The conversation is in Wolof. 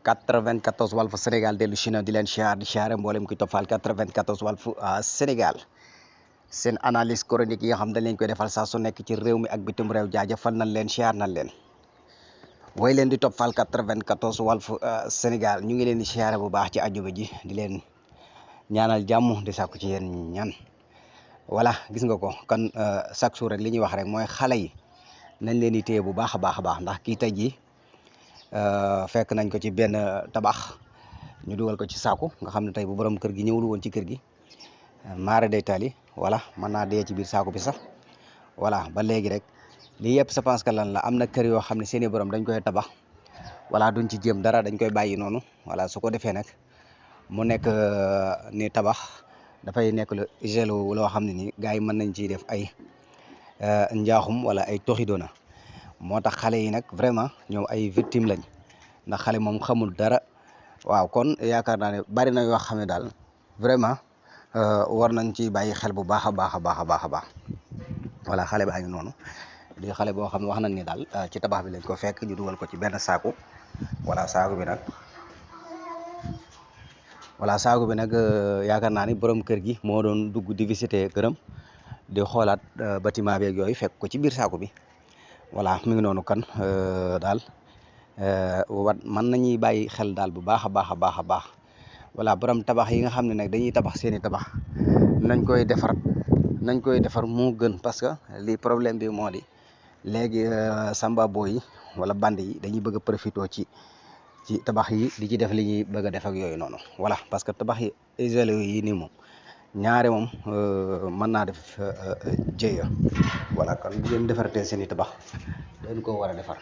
94 Walf Sénégal dellu si na di leen siyaar di siyaare mboolem ki toppal 94 Walf Sénégal seen analyse chronique yi nga xam dañ leen koy defal saa su nekk ci réew mi ak bitim réew jaajëfal nañ leen siyaar nañ leen woy leen di toppal 94 Walf Sénégal ñu ngi leen di siyaare bu baax ci àjjuma ji di leen ñaanal jàmm di sàkku ci yéen ñaan voilà gis nga ko kan chaque jour rek li ñuy wax rek mooy xale yi nañ leen di téye bu baax a baax ndax kii tey jii fekk nañ ko ci benn tabax ñu dugal ko ci saaku nga xam ne tey bu borom kër gi ñëwul woon ci kër gi maare day tali voilà mën naa dee ci biir saaku bi sax voilà ba léegi rek lii yëpp je pense que lan la am na kër yoo xam ne seeni borom dañ koy tabax voilà duñ ci jéem dara dañ koy bàyyi noonu voilà su ko defee nag mu nekk ni tabax dafay nekk lu gelo loo xam ne nii gars yi mën nañ ciy def ay njaaxum wala ay toxidoona moo tax xale yi nag vraiment ñoom ay victime lañ ndax xale moom xamul dara waaw kon yaakaar naa ne bari na yoo xam ne daal vraiment war nañ ci bàyyi xel bu baax a baax a baax a baax a baax voilà xale baa ngi noonu di xale boo xam ne wax nañ ni daal ci tabax bi lañ ko fekk ñu dugal ko ci benn saaku voilà saaku bi nag yaakaar naa ni borom kër gi moo doon dugg di visiter këram di xoolaat bâtiment beeg yooyu fekk ko ci biir saaku bi voilà mi ngi noonu kan daal mën nañuy bàyyi xel daal bu baax a baax a baax a baax voilà borom tabax yi nga xam ne nag dañuy tabax seeni tabax nañ koy defar moo gën parce que lii problème bi moo di léegi samba boy yi wala band yi dañuy bëgg a profité ci tabax yi di ci def li ñuy bëgg a def ak yooyu noonu voilà parce que tabax yi isolé yi nii moom ñaare moom mën naa def jëya voilà kon bu ngeen defaratee seen i tabax dañ ko war a defar